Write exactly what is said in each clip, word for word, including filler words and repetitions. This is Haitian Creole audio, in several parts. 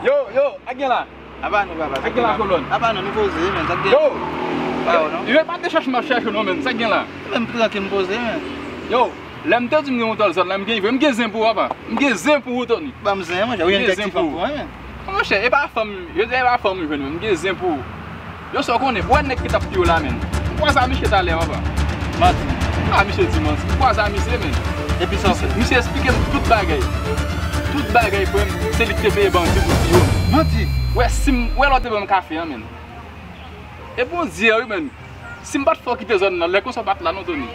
Yo, yo, sa k gen la? Apa nou, papa, sa k gen la, kolòn? Apa nou, nou poze, men, sa k gen? Yo! Yo, pa te chèche m ap chèche w non, men, sa k gen la? Men m trankil, m poze, men. Yo, lè m te di m gen yon tòl zòn la, m gen vre, m gen zen pou ou, papa. M gen zen pou ou, Tony. Ban m zen, monchè, ou gen kèk ti fanm pou mwen, men. Monchè, e pa fanm, yo di e pa fanm ou jwenn, men m gen zen pou ou. Yo, sa w konnen, ou wè nèg ki t ap tiye w la, men. M kwaze a misye talè, papa. Manti. A, misye di manti. M kwaze a misye, men. Epi sa w fè? Misye eksplike m tout bagay. Tout bagay, frè m, se li ki te peye bandi pou tiye w. Manti. Wè, si m, wè lè w te ban m kafe an, men. E Bondye, wi, men. Si m pa t fè w kite zòn nan, lè konsa w pa t la, non, Tony.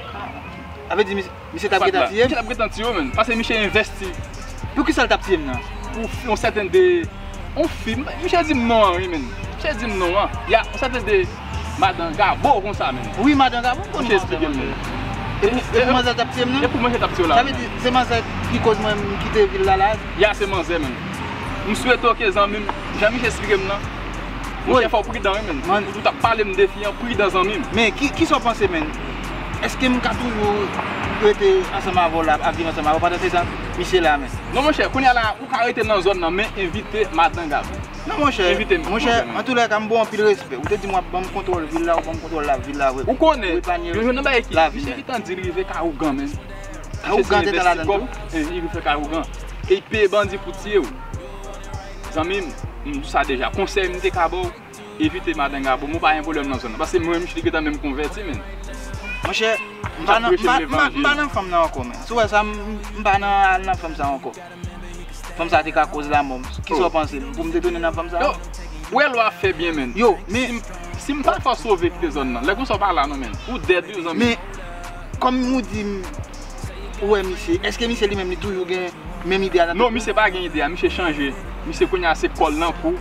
Sa vle di, misye, misye t ap gentan tiye m? Misye t ap gentan tiye w, men. Paske misye envesti. Poukisa l t ap tiye m nan? Pou fi, yon sèten de, yon fi, misye di m non an, wi, men. Misye di m non an. Ya, yon sèten de madan Gabo konsa, men. Wi, madan Gabo, m konn manzè, manzè. E pou, e pou manzè t ap tiye m nan? E pou manzè t ap tiye w la. Sa vle di, se manzè ki koz mwen m kite vil la la? Ya, se manzè, men. M swete w ke zanmi m, jan misye eksplike m nan. Monchè, fò w pridan, wi, men. Ou t ap pale m de fi an, pridan, zanmi m. Men, ki, kisa w panse, men? Èske m ka toujou rete ansanm avè w la, ap viv ansanm avè w pandan se tan misye la, men? Non, monchè, kounye a la, ou ka rete nan zòn nan, men envite madan Gabo. Non, monchè, monchè, antoulèka, m ba w anpil respè. Ou te di m w ap ban m kontwòl vil la, ou ban m kontwòl la, vil la vre. Ou konnen, yo jwenn nan bagay ki, misye gentan di l rive Kay Ougan, men. Kay Ougan te nan ladan tou? Li rive Kay Ougan. E li peye bandi pou tiye w. Zanmi m, m di sa deja. Konsèy m te ka ba w, evite madan Gabo, men w pa gen pwoblèm nan zòn nan. Paske mwen menm, li gentan menm konvèti, men. Monchè, m pa nan, m pa, m pa, m pa nan fanm nan ankò, men. Si w wè sa, m, m pa nan, nan fanm sa ankò. Fanm sa te ka koz lanmò m. Kisa w panse m? Pou m te tounen nan fanm sa? Yo, wè lwa fè byen, men. Yo, men si m, si m pa fè w sove kite zòn nan, lè konsa w pa la non, men. Ou dèd, wi, zanmi. Men, kòm ou di m, ou wè misye, èske misye li menm li toujou gen menm ide a nan tèt li? Non, misye pa gen ide a, misye chanje. Misye kounye a se kò l nan kou.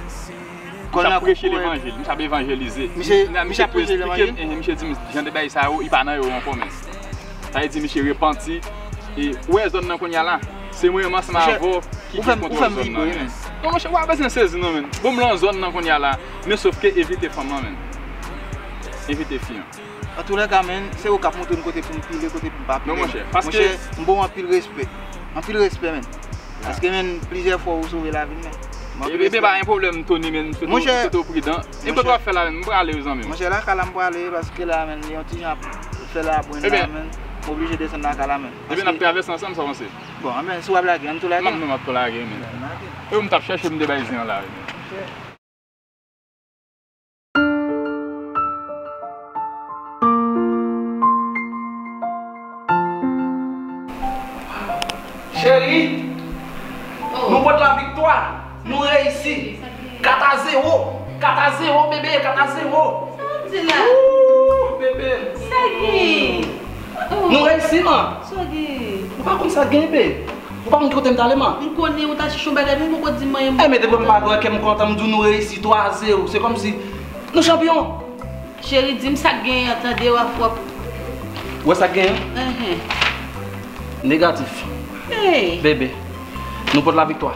Kò l nan kou. Misye ap preche levanjil, misye ap evanjelize. Misye, misye ap preche levanjil? Misye di m jan de bagay sa yo, li pa nan yo ankò, men. Sa vle di misye repanti. E ou wè zòn nan kounye a la, se mwen menm ansanm avè w ki gen kontwòl zòn nan, men. Non, monchè, ou pa bezwen sezi non, men. Bon, m lan zòn nan kounye a la, men sòf ke evite fanm nan, men. Evite fi an. Antoulèka, men, se ou k ap montre m kote pou m pile, kote pou m pa pile. Non, monchè, paske monchè, m ba w anpil respè. Anpil respè, men. Paske, men, plizyè fwa ou sove lavi m, men. Ebyen, pa gen pwoblèm, Tony, men, m swete w pridan. Men kote w ap fè la, men, m prale, wi, zanmi m. Monchè, lakay la m prale, paske la, men, li yon ti jan ap fè labrenn la, men. M oblije desann lakay la, men. Ebyen, n ap travèse ansanm, sa w panse? Bon, men, si w ap lage, ann tou lage. M ap, non, m ap tou lage, men. Ann lage. E ou m t ap chèche m de bay zen an la, wi, men. Cheri, nou pot laviktwa, nou reyisi. Kat a zewo, kat a zewo, bebe, kat a zewo. Sa w di la? Ooh, bebe. Sa gen? Nou reyisi, man. Sa gen? Ou pa konn sa gen, bebe. Ou pa konn ki kote m t ale, man? M konnen ou t al chèche yon bagay, men ou poko di m anyen. Ebyen, depi m pa wè kè m kontan, m di w nou reyisi twa a zewo. Se kòmsi nou chanpyon. Cheri, di m sa k genyen an, tande w ap wè. Ou wè sa k genyen? Enhen. Negatif. Hey. Bebe, nou pot laviktwa.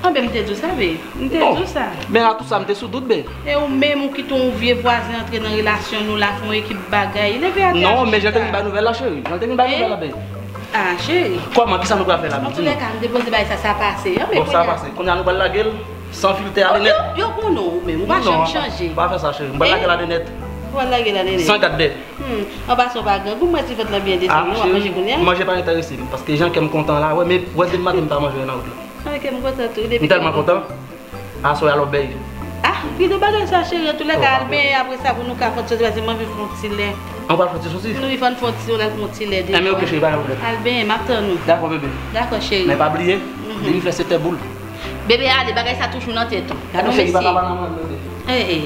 Anben, m te di w sa, bebe. M te di w sa. Men a tout sa, m te sou dout, bebe. E ou menm, ou kite yon vye vwazen antre nan relasyon nou la, fè yon ekip bagay. Leve atè a. Non, men jan l te vin bay nouvèl la, cheri. Jan l te vin bay nouvèl la, bebe. Ah, cheri. Kòman, kisa nou pral fè la menm? Di m. Antoulèka, m te poze bay sa, sa pase. Bon, sa pase. Kounye a nou pral lage l san filtè ale nèt. Yo, yo konnen w menm, ou pa janm chanje. Non, pa fè sa, cheri. M pral lage l ale nèt. Ou pral lage l ale nèt. San gade. Hmm, an pasan w pa grangou, m wè ti vant lan byen desann, wi, w ap manje kounye a. Ah, cheri, manje pa enterese m, paske jan kè m kontan la, wè, men wè demen maten m pa manje nan wout la. Ah, kè m kontan tou, depi. M tèlman kontan. Aswè a lòbèy. Ah, kite bagay sa, cheri. Antoulèka, al benyen apre sa pou nou ka fè yon ti soti, paske m anvi fè yon ti lè. An pral fè yon ti soti? Wi, fò n fè yon ti, ann al fè yon ti lè devan. Enben, oke, cheri, pa gen pwoblèm. Al benyen, m ap tann ou. Dakò, bebe. Dakò, cheri. Men pa bliye, vin fè sèt è boul. Bebe, ale, bagay sa toujou nan tèt ou. Gade yon mesye. Cheri, pa ka pa nan mwen, bebe. Eh, eh.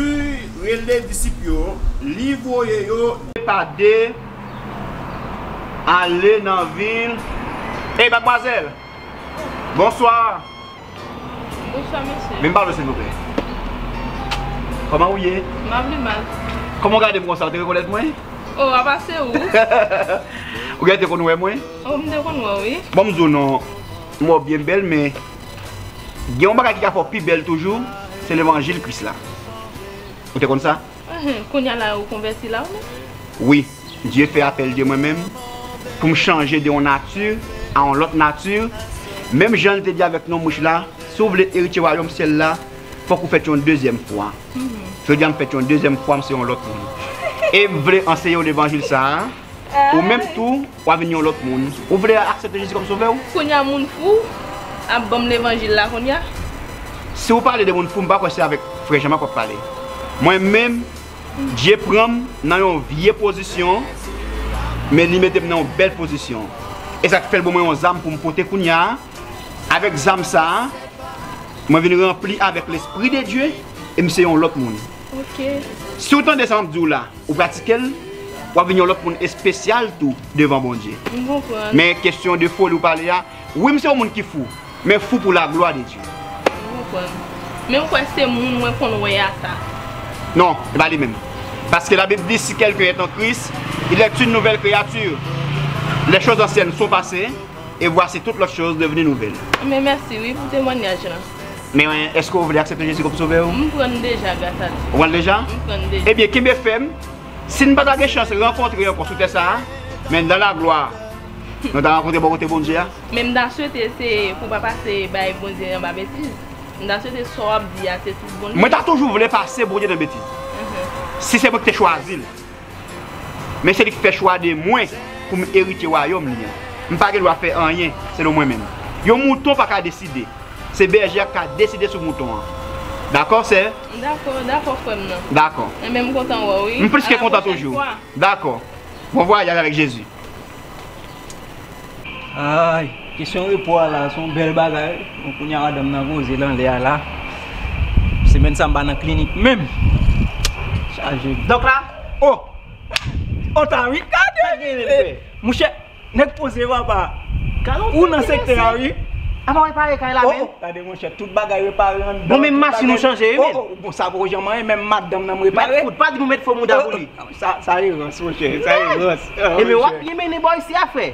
Li rele disip yo, li voye yo de pa de ale nan vil. Ey, madmwazèl! Bonswa! Bonswa, mesye. Vin pale, silvouplè. Kòman ou ye? M ap li mal. Kòman w gade m konsa? Ou te rekonèt mwen? Oh, apa se ou? Ou genlè te konn wè mwen? Oh, m te konn wè w, wi. Bon, m di w non, m wè w byen bèl, men gen yon bagay ki ka fè w pi bèl toujou, se levanjil Kris la. Ou te konn sa? Ahan, kounye a la ou konvèti la ou menm? Wi, Dye fè apèl de mwen menm pou m chanje de yon nati a yon lòt nati, Menm jan l te di avèk nonm rich la, si w vle eritye wayòm syèl la, fòk ou fèt yon dezyèm fwa. Jodi a m fèt yon dezyèm fwa, m se yon lòt moun. E m vle anseye w levanjil sa a, ou menm tou, w a vin yon lòt moun. Ou vle aksepte Jezi kòm sovè w? Kounye a moun fou ap ban m levanjil la kounye a. Si w pale de moun fou, m pa kwè se avèk frè Jean Marc w ap pale. Mwen menm, Dye pran m nan yon vye pozisyon, men li mete m nan yon bèl pozisyon. E sa k fè l ban mwen yon zam pou m pote kounye a. Avèk zam sa a, mwen vin ranpli avèk Lespri de Dye e m se yon lòt moun. Si w tande sa m ap di w la, ou pratike l, w ap vin yon lòt moun espesyal tou devan Bondye. M konprann. Men kesyon de foli w pale a, wi, m se yon moun ki fou, men fou pou laglwa de Dye. M konprann. Men m kwè se moun mwen konn wè a sa. Non, e pa li menm. Paske Labib di, si quelqu'un est en Christ, il est une nouvelle créature. Les choses anciennes sont passées, et voici toutes les choses devenues nouvelles. Men mèsi wi pou temwanyaj lan. Men èske w vle aksepte Jezi kòm sovè w? M pran l deja, gras a Dye. Ou pran l deja? M pran l deja. Ebyen, kenbe fèm. Si n pa ta gen chans rankontre ankò sou tè sa a, men dans la gloire, nou ta rankontre bò kote Bondye a. Men m ta swete se pou w pa pase bay Bondye anba betiz. M ta swete sa w ap di a se tout bon. Mwen ta toujou vle pase Bondye nan betiz. Si se mwen ki te chwazi l. Men se li ki fè chwa de mwen pou m eritye wayòm li an. M pa gen dwa fè anyen selon mwen menm. Yon mouton pa ka deside. Se bèje a k ka deside sou mouton an. Dakò, sè? Dakò, dakò, frè m nan. Dakò. Enben, m kontan wè w, wi. M plis ke kontan toujou. Dakò. Bon vwayaj avèk Jezi. Ay, kesyon repo a la, se yon bèl bagay. Bon, kounye a madanm nan poze l anlè a la. Semèn sa m pa nan klinik menm. Chaje. Dòk la? Oh! Oh, ta wi, gade! Monchè, nèg poze papa. Ou nan sektè a wi. Apa w repare kay la menm? Oh, gade monchè, tout bagay repare anndan. Bon, menm machin ou chanje wi menm. Oh, oh, bon, sa poko janm anyen, menm madanm nan m repare. Mèt fout, pa di m ou met fo mouda pou li. Sa, sa erans, monchè, sa erans. Ebyen, w ap byen mennen bò isi a, frè.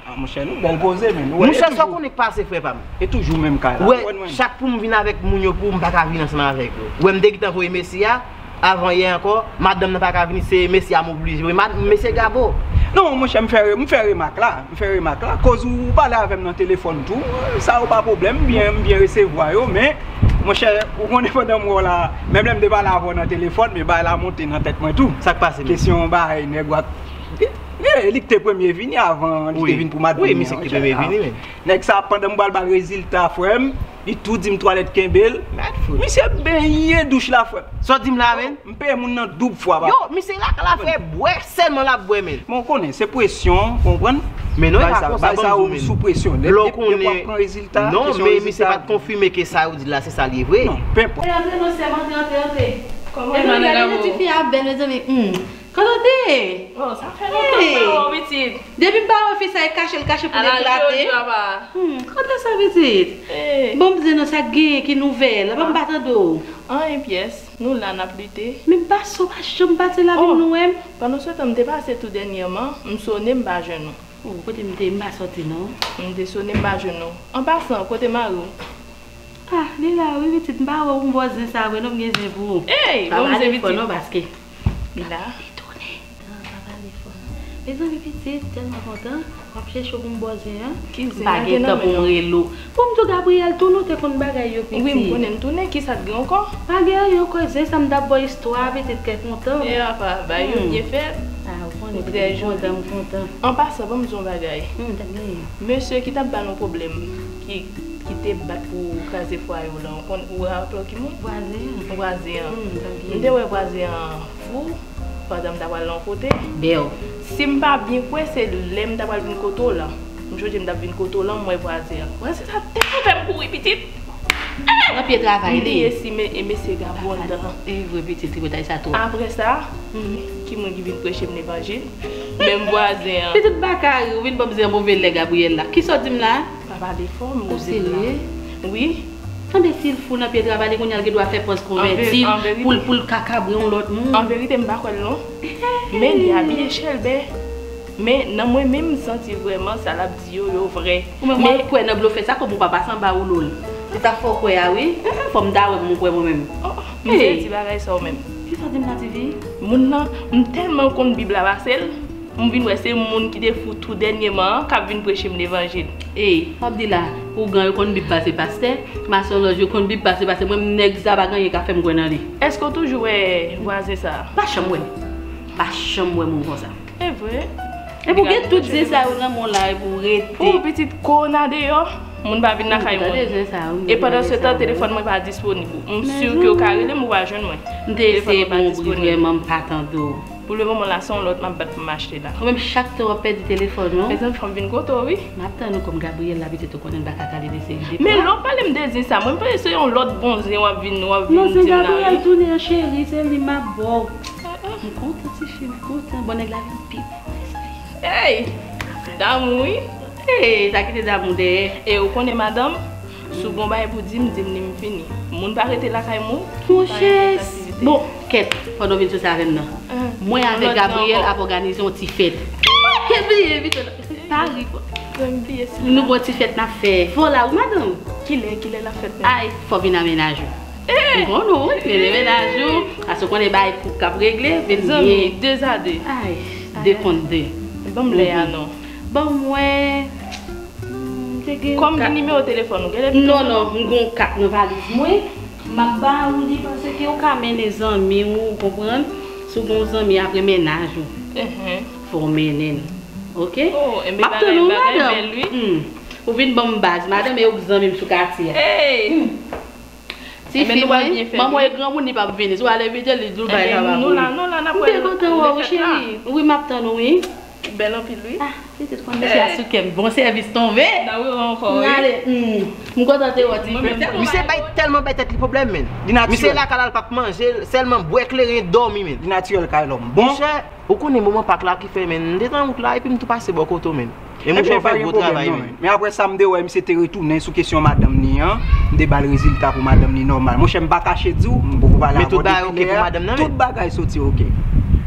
Ah, monchè, nou bèl poze, men. Monchè, sa w konnen k pase, frè pa m. E toujou menm kay la. Wè, chak pou m vin avèk moun yo, pou m pa ka vin ansanm avèk yo. Wè, m te gentan voye mesye a, avan yè ankò, madanm nan pa ka vini, se mesye a m oblije voye. Mesye Gabo. Non, monchè, m fè, m fè remak la. M fè remak la. Koz ou pale avè m nan telefòn tou, sa yo pa pwoblèm, m byen, m byen resevwa yo, men, monchè, ou konnen pandan m wè w la, menm lè m te pale avè w nan telefòn, men bagay la monte nan tèt mwen tou. Sa k pase menm? Kesyon bagay nèg w ap, e, li k te premye vini avan, li te vin pou madanm nan. Wi, misye k te premye vini, wi. Nèg sa, pandan m pral ba l rezilta, frè m, li tou di m twalèt kenbe l. Misye benyen douch la, frè m. Sa w di m la, menm? M peye moun nan doub fwa, papa. Yo, misye lakay la, frè, bwè sèlman l ap bwè, menm. Men w konnen, se presyon, ou konprann? Men non, e pa konsa, ban m di w, menm. Sou presyon. Lè w konnen, non, men misye pa t konfime ke sa yo di la, se sa l ye vre. Non, penpòt. Antre, antre, non, sè m, antre, antre, antre. Kòman w ye, madanm? Gade ti fi a bèl, mezanmi. Kòman w ye? Oh, sa fè lontan m pa wè w, pitit. Depi m pa wè fi sa, e kache l kache pou l eklate. Ala jodi, papa. Hmm, kote sa, pitit? Bon, m di nou sa k genyen, ki nouvèl? Apa m pa tande w? Anyen pyès, nou la n ap lite. Men m pa sot, pa janm pase la pou nou wè m. Pandan se tan, m te pase tou dènyèman, m sone, m pa jwenn ou. Oh, kote m te ye? M pa sòti non. M te sone, m pa jwenn ou. An pasan, kote mari w? Ah, li la wi, pitit, m pa wè w, m bò zen sa vre non, m gen zen pou ou. Ey, bon, m zen pitit. Pa pale fò non, paske l ap etone. Ah, pa pale fò non. Mezanmi, pitit, tèlman kontan, m ap chèche w pou m bò zen an. Ki zen? M pa gen tan pou m rele w. Pou m di w Gabriel tou, nou te konn bagay yo, pitit. Wi, m konnen m tounen, kisa k gen ankò? Pa gen anyen ankò, zen sa m t ap ba w istwa a, pitit, kè kontan. E apa, bagay yo byen fèt. Ah, ou konnen, pitit, m kontan, m kontan. An pasan, ban m di w yon bagay. Hmm, sa k genyen? Mesye ki t ap ba nou pwoblèm, ki ki te bat pou kraze fwaye w lan, ou konn, ou raple w ki moun? Vwazen an. Vwazen an. Hmm, tanpri. M te wè vwazen an fou pandan m ta pral nan kote. Bèw. Si m pa byen kwè, se lè m ta pral vin kote w lan. M chonje m t ap vin kote w lan, m wè vwazen an. Vwazen sa tèlman fè m kouri, pitit. Nan pye travay li. M bliye si me-, e mesye Gabo anndan an. E vre, pitit, tripotay sa twòp. Apre sa, ki moun ki vin preche m levanjil? Menm vwazen an. Pitit baka, ou vin ban m zen an move lè Gabriel la. Kisa w di m la? Pa pale fò, m. Ou serye? Wi. Tande, si l fou nan pye travay li, kounye a l gen dwa fè pòz konvèti l pou l, pou l ka kabre yon lòt moun. An verite, m pa kwè l non. Men li abiye chèlbè. Men nan mwen menm, m santi vrèman sa l ap di yo, yo vrè. Ou menm w al kwè nan blofè sa, kòm ou pa pase anba woulo l. Se sa fò w kwè a wi. Fò m ta wè pou m kwè mwen menm. Oh, m te di bagay sa w menm. Kisa w di m la, Tifi? Moun nan, m tèlman konn Bib la pase l. M vin wè se moun ki te fou tou dènyèman an k ap vin preche m levanjil. Ey, w ap di la, Ougan yo konn Bib pase pastè, masonlòj yo konn Bib pase pastè. Mwen menm nèg sa pa gen anyen ka fè m kwè nan li. Èske w toujou wè vwazen sa a? Pa janm wè. Pa janm wè moun konsa. E vre. Epi w gen tout zen sa yo nan men w la epi w rete. Pou pitit kowona deyò, moun pa vin lakay moun. E pandan se tan telefòn mwen pa disponib. M si ke w ka rele m ou pa jwenn mwen. M te eseye bon bri vrèman m pa tande w. Pou le moman la se yon lòt m ap bat pou m achte la. Ou menm chak tan w ap pèdi telefòn ou. Mezanmi fò m vin kote w wi. M ap tann ou kòm Gabriel la pitit ou konnen m pa ka tande de seri de. Men lè w pale m de zen sa mwen m panse se yon lòt bon zen w ap vin w ap vin di m la wi. Non zen Gabriel tounen an cheri se li m ap ba w. M kontan tifi m kontan bon nèg la vin pi bon mezanmi. Hey! Damou wi. Hey! Sa kite damou dèyè. E ou konnen madanm? Si w gen yon bagay pou di m, di m li m fini. Moun pa rete lakay moun. Monchè, bon, kèt, pandan w vin sou sa avè m nan. Mwen avèk Gabriel ap òganize yon ti fèt. Kèt bliye vit. Pa ri. Nou gen yon ti fèt n ap fè. Fò la wi madanm. Kilè, kilè l ap fèt menm? Ay, fò vin a mennaj ou. M konnen w wi, vin a mennaj ou. Paske w konnen bagay koup k ap regle, vin byen. Zanmi, de a de. Ay, de kont de. Ban m lè a non. Ban m wè. Kòm gen nimewo telefòn ou gen depi. Non non, m gen yon kat nan valiz mwen. M ap ba ou li paske ou ka mennen zanmi w, ou konprann? Si w gen yon zanmi apre mennaj ou, fò w mennen l. Oke? M ap tann ou madanm. Ou vin ban m baz madanm e ou k zanmi m sou katye a. Tifi mwen, manman e granmoun li p ap vini. Si w al envite l, li di w bagay sa pa pou li. M byen kontan wè w cheri. Wi, m ap tann ou wi. Ou bèl anpil wi. Ah, pitit konn mesye a sou kè m. Bon sèvis tonbe. N a wè w ankò wi. M ale. M kontan te wè w ti pete. Misye bay tèlman bay tèt li pwoblèm men. Li natirèl. Misye lakay la l p ap manje, sèlman bwè kleren, dòmi men. Li natirèl kay lòm. Bon. Monchè, ou konnen moman Pak la ki fè men. M te nan wout la epi m tou pase bò kote w men. E monchè w fè gwo travay men. Men apre sa m te wè misye te retounen sou kesyon madanm ni an. M te ba l rezilta pou madanm ni nòmal. Monchè m pa kache di w, m poko pale avè w depi lè a. Tout bagay soti oke.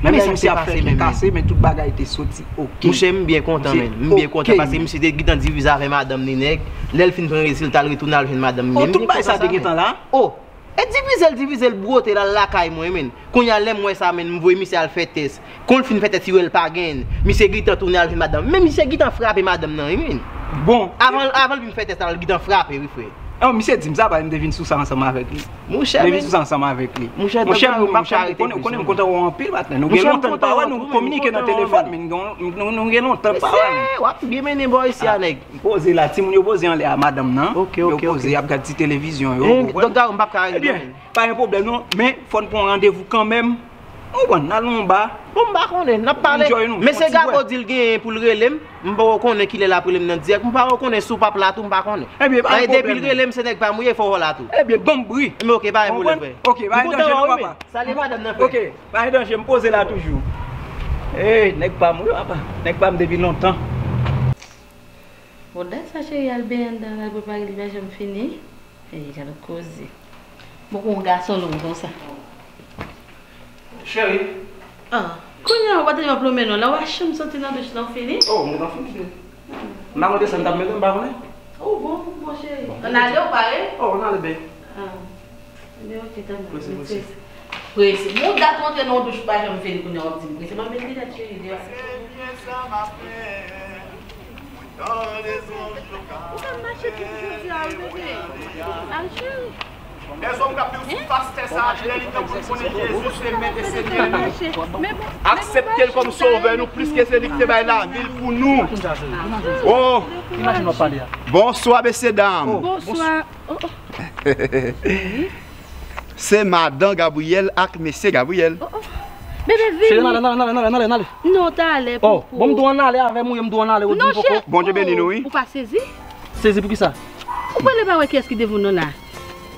Menm lè misye ap fè kè kase men tout bagay te soti. Monchè m byen kontan men, m byen kontan paske misye te gentan divize avè madanm ni nèg, lè l fin pran rezilta l retounen al jwenn madanm ni. Oh tout bagay sa te gentan la? Oh! E divize l divize l bwote l al lakay mwen men. Kounye a lè m wè sa men m voye misye al fè tès. Kon l fin fè tès li wè l pa genyen. Misye gentan tounen al jwenn madanm. Men misye gentan frape madanm nan wi men. Bon. Avan avan l vin fè tès la l gentan frape wi frè. Oh misye di m sa paske m te vin sou sa ansanm avèk li. Monchè men. M te vin sou sa ansanm avèk li. Monchè m pa ou pa ka rete plis. Ou konnen m kontan wè w anpil patnè. Nou gen lontan n pa wè nou kominike nan telefòn men nou gen lontan n pa wè. Mesye w ap byen mennen bò isi a nèg. M poze la, timoun yo poze anlè a madanm nan. Yo poze y ap gad ti televizyon yo. Donk Garo m p ap ka rele non men. Pa gen pwoblèm non, men fò n pran yon randevou kanmenm. Ou konprann, n al nan yon ba. Bon m pa konnen, n ap pale. Men se Garo di l genyen pou l rele m. M poko konnen kilè l ap rele m nan dirèk. M poko konnen si w p ap la tou, m pa konnen. Ebyen pa gen pwoblèm. Depi l rele m se nèg pa m ou ye, fò w la tou. Ebyen ban m bri. Men oke, pa gen pwoblèm frè. Oke, pa gen danje non papa. Salye madanm nan frè. Oke, pa gen danje, m poze la toujou. Ey, nèg pa m wi papa. Nèg pa m depi lontan. Bon, dat sa cheri al benyen anndan, al prepare li pa janm fini. Ey, gade koze. Bon, pou yon gason long konsa. Cheri. Ah, kounye a ou pa t janm plonmen non. La w a chanm soti nan douch la w fini. Oh, mwen pa fin fini. M pa konn desann t ap mete m pa konnen. Oh, bon, bon cheri. Ann ale ou pare? Oh, ann ale byen. Ah. Men ok, tann mwen. Prese, prese. Prese. Bon, dat ou antre nan yon douch ou pa janm fini kounye a w ap di m prese. Mwen met linèt cheri deyò. Ou pa mache tout jodi a wi bebe. Al cheri. Lèzòm k ap viv sou pastè sa a, lè li tan pou l konnen Jezi se Mèt e Senyè nou. Aksepte l kòm Sovè nou plis ke se li ki te bay lavi l pou nou. Oh! Bonswa, mesye dam. Bonswa. Se madan Gabriyèl ak mesye Gabriyèl. Bebe, vini. Cheri, n ale, n ale, n ale, n ale, n ale. Non, talè, poko. Bon, m di w ann ale avè m, ou di w ann ale, ou di m poko. Bondye beni nou, wi. Ou pa sezi? Sezi pou kisa? Ou prale pa wè kiyès ki devan w nan la.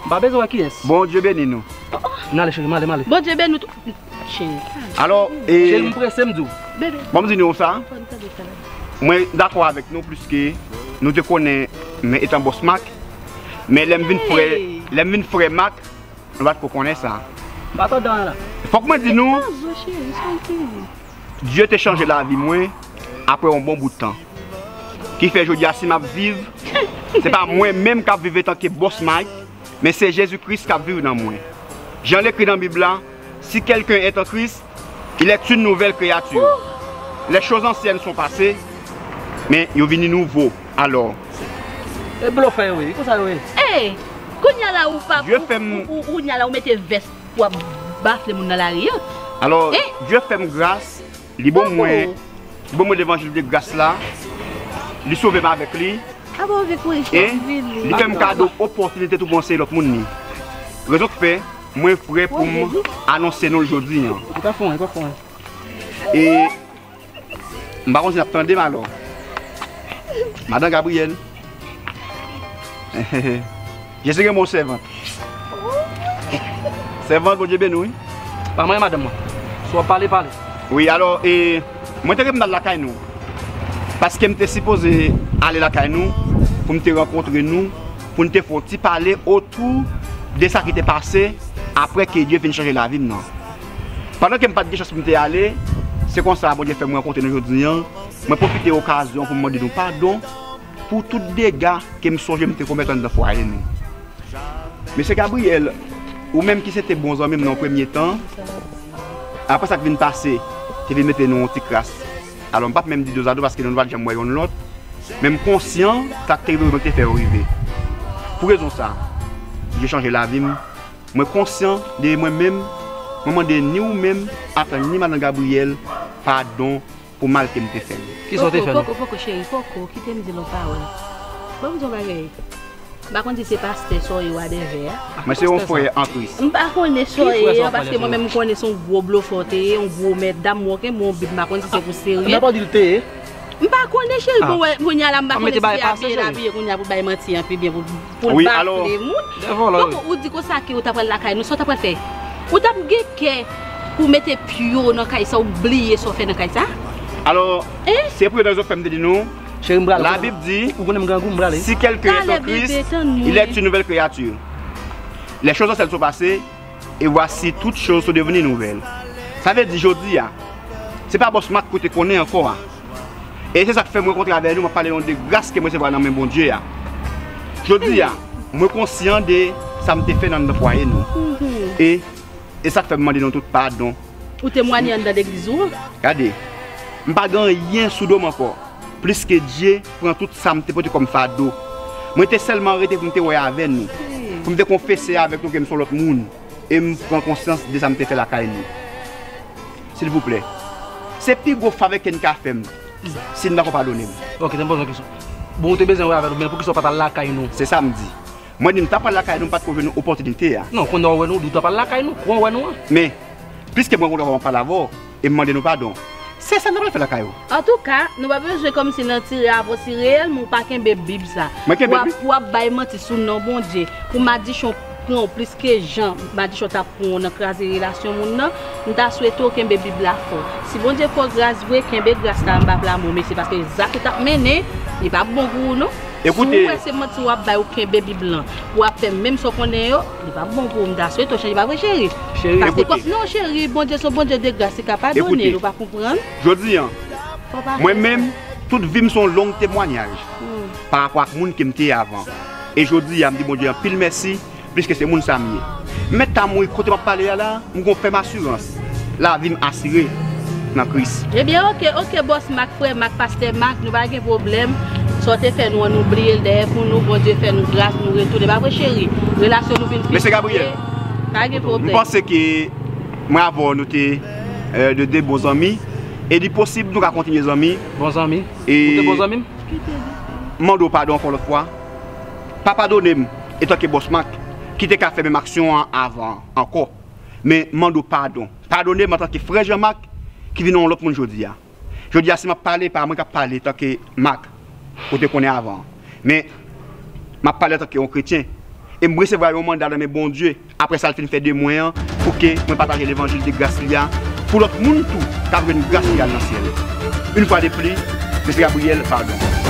M pa bezwen wè kiyès. Bondye beni nou. N ale, cheri, m ale, m ale. Bondye beni w tou. Cheri. Alò, e. Cheri, m prese, m di w. Bebe. Bon, m di nou sa. Mwen dakò avèk nou pliske nou te konnen men etan bòs Mak. Men lè m vin frè, lè m vin frè Mak, nou pa t ko konnen sa. M pa tande anyen la. Fòk mwen di nou, Dye te chanje lavi mwen apre yon bon bout tan. Ki fè jodi a si m ap viv, se pa mwen menm k ap viv etanke bòs Mak, men se Jezi Kris k ap viv nan mwen. Jan l ekri nan Bib la, si quelqu'un est en Christ, il est une nouvelle créature. Les choses anciennes sont passées, men yo vini nouvo. Alò, E blofè yo ye, konsa yo ye. Ey, kounya la ou pa, ou, ou, ou, kounya la ou mete vès pou ap bafle moun nan lari an. Alò, Dye fè m gras, li ban mwen, li ban mwen levanjil de gras la, li sove m avèk li. E li fè m kado opòtinite tou pou anseye lòt moun li. Rezon k fè mwen prè pou m anonse nou l jodi an. Li pa fon, li pa fon. E m pa konn si n ap tande m alò. Madan Gabriyèl. Jezi gen bon sèvant. Sèvant, Bondye beni w, wi. Pa manyen madanm mwen. Si w ap pale, pale. Wi, alò, e, mwen te gen pou m al lakay nou. Paske m te sipoze ale lakay nou pou m te rankontre nou, pou n te fè yon ti pale otou de sa ki te pase apre ke Dye fin chanje lavi m nan. Pandan ke m pa t gen chans pou m te ale, se konsa Bondye fè m rankontre nou jodi an. Mwen pwofite okazyon pou m mande nou padon pou tout dega ke m sonje m te komèt anndan fwaye nou. Mesye Gabriyèl, ou menm ki se te bon zanmi m nan yon premye tan, apre sa k vin pase, te vin mete nou yon ti kras. Alò, m p ap menm di dozado paske nou pa t janm wè youn lòt, men m konsyan sa k te rive w te fè yo rive. Pou rezon sa, Dye chanje lavi m. Mwen konsyan de mwen menm, mwen mande ni ou menm, ak ni madan Gabriyèl, padon pou mal ke m te fè l. Kisa w te fè nou? Poko, poko, poko, cheri, poko. Kite m di l yon pawòl. Ban m di yon bagay. M pa konn si se pastè sa w ye ou advè a. Mwen se yon frè an Kris. M pa konnen sa w ye an, paske mwen menm m konnen se yon gwo blofè w te ye, yon gwo mèt dam, mwen okenn bon Bib, m pa konn si se pou serye. Mwen pa di l te ye. M pa konnen, cheri, bon, wè, kounye a la, m pa konnen si se abiye l abiye kounye a pou bay manti an pi byen, pou, pou l bafle moun. Donk, ou di konsa ke ou ta pral lakay nou, sa w ta pral fè? Ou t ap gen kè pou mete pye w nan kay sa, ou bliye sa w fè nan kay sa? Alò, se pou rezon sa m te di nou, Labib di, si quelqu'un est en Christ, il est une nouvelle créature. Les choses anciennes sont passées, et voici, toutes choses sont devenues nouvelles. Sa vle di, jodi a, se pa Bòs Mak ke w te konnen ankò a. E se sa k fè m rankontre avè nou, m ap pale nou de gras ke m resevwa nan men Bondye a. Jodi a, mwen konsyan de sa m te fè nan anndan fwaye nou. E, e sa k fè m mande nou tout padon. Ou temwanye anndan legliz ou an? Gade, m pa gen anyen sou do m ankò, plis ke Dye pran tout sa m te pote kòm fado. Mwen te sèlman rete pou m te wè avè nou, pou m te konfese avèk nou ke m se yon lòt moun, e m pran konsyans de sa m te fè lakay nou. Silvouplè. Se pi gwo favè ke n ka fè m, si n pako padone m. Ok, tande m poze yon kesyon. Bon, ou te bezwen wè avè nou, men poukisa w pa t al lakay nou? Se sa m di. Mwen di m ta pral lakay nou, m pa t ko jwenn opòtinite a. Non, kounye a w wè nou, ou di w ta pral lakay nou, kounye a w wè nou an. Men, piske m rankontre avè w, m pale avè w, e m mande nou padon, se sa n ta pral fè lakay ou. Antouka, nou pa bezwen kòmsi n an tire avè w, si reyèlman ou pa kenbe Bib sa. Mwen kenbe Bib? Pou w ap, pou w ap bay manti sou non Bondye, pou madichon pran w plis ke jan madichon t ap pran w nan kraze relasyon moun nan, m ta swete w kenbe Bib la fò. Si Bondye fè w gras vre, kenbe gras la anba pla men w, mesye, paske zak ou t ap mennen, li p ap bon pou ou non. Si w wè se manti w ap bay, ou kenbe Bib lan, w ap fè menm sa w konnen yo, li p ap bon pou ou. M ta swete w chanje, pa vre, cheri? Cheri, paske kòm, non, cheri, Bondye se yon Bondye de gras, li ka padone, ou pa konprann? Jodi a, mwen menm, tout vi m se yon long temwayaj pa rapò ak moun ke m te ye avan. E jodi a, m di Bondye anpil mèsi, piske se moun sa m ye. M mèt ta mouri kote m ap pale a la, m gon fèm asirans. Lavi m asire nan Kris. Ebyen, oke, oke, bòs Mak, frè Mak, pastè Mak, nou pa gen pwoblèm. Sa w te fè nou an, nou bliye l dèyè pou nou, Bondye fè nou gras, nou retounen. Pa vre, cheri? Relasyon nou vin pi serye. Mesye Gabriyèl, pa gen pwoblèm. M panse ke mwen avè w, nou te, euh, de, de bon zanmi. E li posib nou ka kontinye zanmi. Bon zanmi? E ou te bon zanmi m? M mande w padon ankò lòt fwa. Pa padone m, etanke bòs Mak, ki te ka fè menm aksyon an avan ankò. Men, m mande w padon. Padone m antanke frè Jan Mak, ki vin yon lòt moun jodi a. Jodi a, si m ap pale, pa mwen k ap pale etanke Mak, ou te konnen avan. Men, m ap pale antanke yon kretyen. E m resevwa yon manda nan men Bondye, apre sa l fin fè de mwen an, pou ke mwen pataje levanjil de gras li a, pou lòt moun tou k ap jwenn gras li al nan syèl. Yon fwa de plis, mesye Gabriyèl, padon.